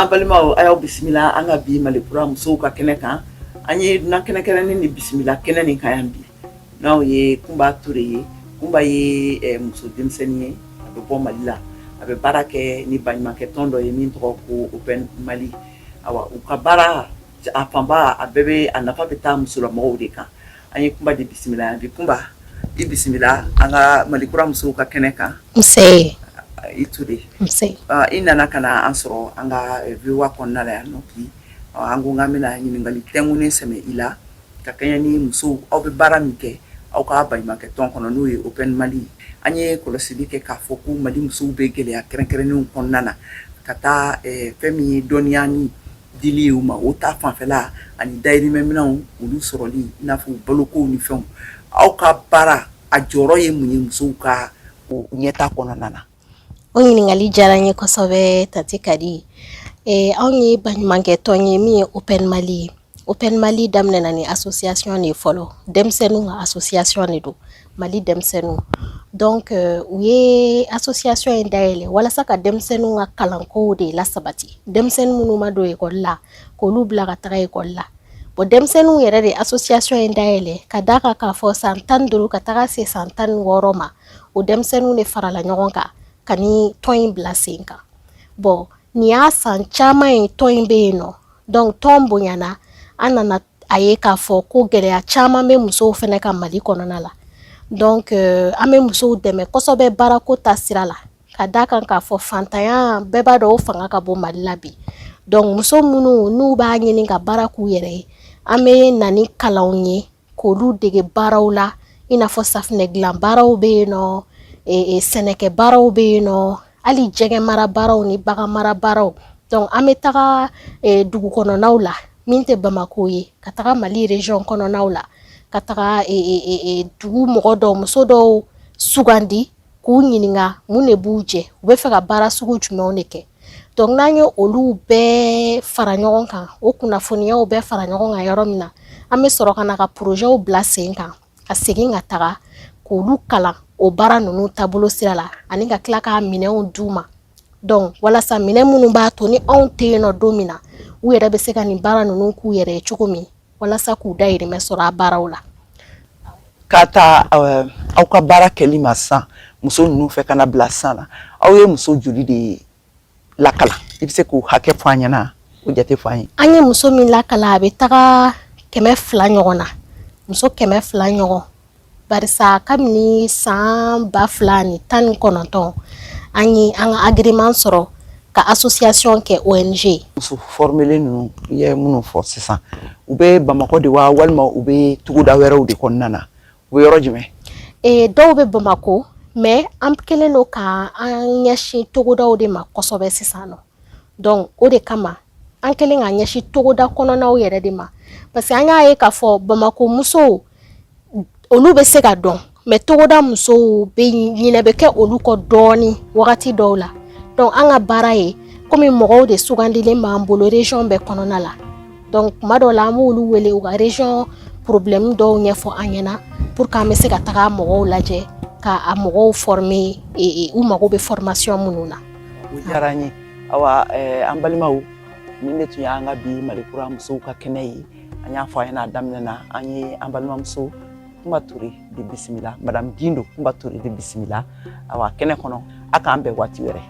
An balimaw, a y'aw bisimila an ka bi Mali Kura musow ka kɛnɛ kan. An ye dunan kɛnɛkɛrɛnnen de bisimila kɛnɛ nin kan yan bi, n'aw ye Kunba Ture ye. Kunba ye muso denmisɛnnin ye, a bɛ bɔ Mali la, a bɛ baara kɛ ni baɲumankɛ tɔn dɔ ye min tɔgɔ ko Open Mali. Awa, u ka baara a fanba, a bɛɛ bɛ a nafa bɛ taa musolamɔgɔw de kan. An ye Kunba de bisimila yan bi. Kunba, i bisimila an ka Mali Kura musow ka kɛnɛ kan. Nse. I Ture. Nse. I nana ka na an sɔrɔ an ka VOA kɔnɔna la yan nɔ bi. An ko k'an bɛna ɲininkali tɛnkunnen sɛmɛ i la ka kɛɲɛ ni musow, aw bɛ baara min kɛ aw ka baɲumankɛ tɔn kɔnɔ, n'o ye Open Mali. An ye kɔlɔsili kɛ k'a fɔ ko Mali musow bɛ gɛlɛya kɛrɛnkɛrɛnnenw kɔnɔna na, ka taa fɛn min ye dɔnniya ni dili ye u ma, o ta fanfɛla ani dayirimɛminɛnw olu sɔrɔli, i n'a fɔ balokow ni fɛnw. Aw ka baara a jɔyɔrɔ ye mun ye musow ka o ɲɛta kɔnɔna na? O ɲininkali diyara n ye kosɛbɛ, Tante Kadi. Anw ye baɲumankɛ tɔn ye min ye Open Mali ye. Open Mali daminɛna ni association de ye fɔlɔ, denmisɛnninw ka association de don, Mali denmisɛnninw. Donc u ye association in dayɛlɛ walasa ka denmisɛnninw ka kalankow de lasabati, denmisɛnnin minnu ma don ekɔli la, k'olu bila ka taga ekɔli la. Bon, denmisɛnninw yɛrɛ de association in dayɛlɛ ka d'a kan k'a fɔ san 15 ka taga se san 16 ma, o denmisɛnninw de farala ɲɔgɔn kan ka ni tɔn in bila sen kan. Bon, nin y'a san caman ye tɔn in bɛ yen nɔ. Donc tɔn bonyana, an nana a ye k'a fɔ ko gɛlɛya caman bɛ musow fɛnɛ ka Mali kɔnɔna la. Donc an bɛ musow dɛmɛ kosɛbɛ baarako ta sira la, ka d'a kan k'a fɔ fantanya, bɛɛ b'a dɔn, o fanga ka bon Mali la bi. Donc muso minnu n'u b'a ɲini ka baara k'u yɛrɛ ye, an bɛ na ni kalanw ye k'olu dege baaraw la, i n'a fɔ safunɛ dilan baaraw bɛ yen nɔ, sɛnɛkɛ baaraw bɛ yen nɔ, hali jɛgɛ mara baaraw ni bagan mara baaraw. Donc an bɛ taga dugu kɔnɔnaw la min tɛ Bamako ye, ka taga Mali région kɔnɔnaw la, ka taga dugu mɔgɔ dɔw, muso dɔw sugandi k'u ɲininka mun de b'u jɛ, u bɛ fɛ ka baara sugu jumɛnw de kɛ. Donc n'an ye olu bɛɛ fara ɲɔgɔn kan, o kunnafoniyaw bɛɛ fara ɲɔgɔn kan yɔrɔ min na, an bɛ sɔrɔ ka na ka projets bila sen kan, ka segin ka taga k'olu kalan o baara ninnu taabolo sira la, ani ka tila k'a minɛnw d'u ma. Donc walasa minɛn minnu b'a to ni anw tɛ yen nɔ don min na, u yɛrɛ bɛ se ka nin baara ninnu k'u yɛrɛ ye cogo min, walasa k'u dayirimɛ sɔrɔ a baaraw la. K'a ta aw ka baara kɛli ma sisan muso ninnu fɛ ka na bila sisan na, aw ye muso joli de lakalan? I bɛ se k'o hakɛ fɔ an ɲɛna, o jate fɔ an ye? An ye muso min lakalan, a bɛ taga 200 ɲɔgɔn na, muso 200 ɲɔgɔn, barisa kabini san 2019, an ye an ka agrément sɔrɔ ka association kɛ ONG. Muso formelen ninnu i ye minnu fɔ sisan, u bɛ Bamakɔ de wa, walima u bɛ togoda wɛrɛw de kɔnɔna na? U bɛ yɔrɔ jumɛn? Dɔw bɛ Bamako, mais an kɛlen don ka an ɲɛsin togodaw de ma kosɛbɛ sisan nɔ. Donc o de kama an kɛlen ka ɲɛsin togoda kɔnɔnaw yɛrɛ de ma, parce que an y'a ye k'a fɔ Bamako musow, olu bɛ se ka dɔn, mais togoda musow bɛ ɲinɛ bɛ kɛ olu kɔ dɔɔni wagati dɔw la. Donc an ka baara ye, komi mɔgɔw de sugandilen b'an bolo région bɛɛ kɔnɔna la, donc kuma dɔw la an b'olu wele u ka région problème dɔw ɲɛfɔ an ɲɛna pour que an bɛ se ka taga mɔgɔw lajɛ ka a mɔgɔw former u mago bɛ formation minnu na. O diyara n ye. Awa, an balimaw, nin de tun y'an ka bi Mali Kura musow ka kɛnɛ ye. An y'a fɔ a ɲɛna a daminɛ na, an ye an balimamuso Kunba Ture de bisimila, Madame Gindo Kunba Ture de bisimila awa kɛnɛ kɔnɔ. A k'an bɛn waati wɛrɛ.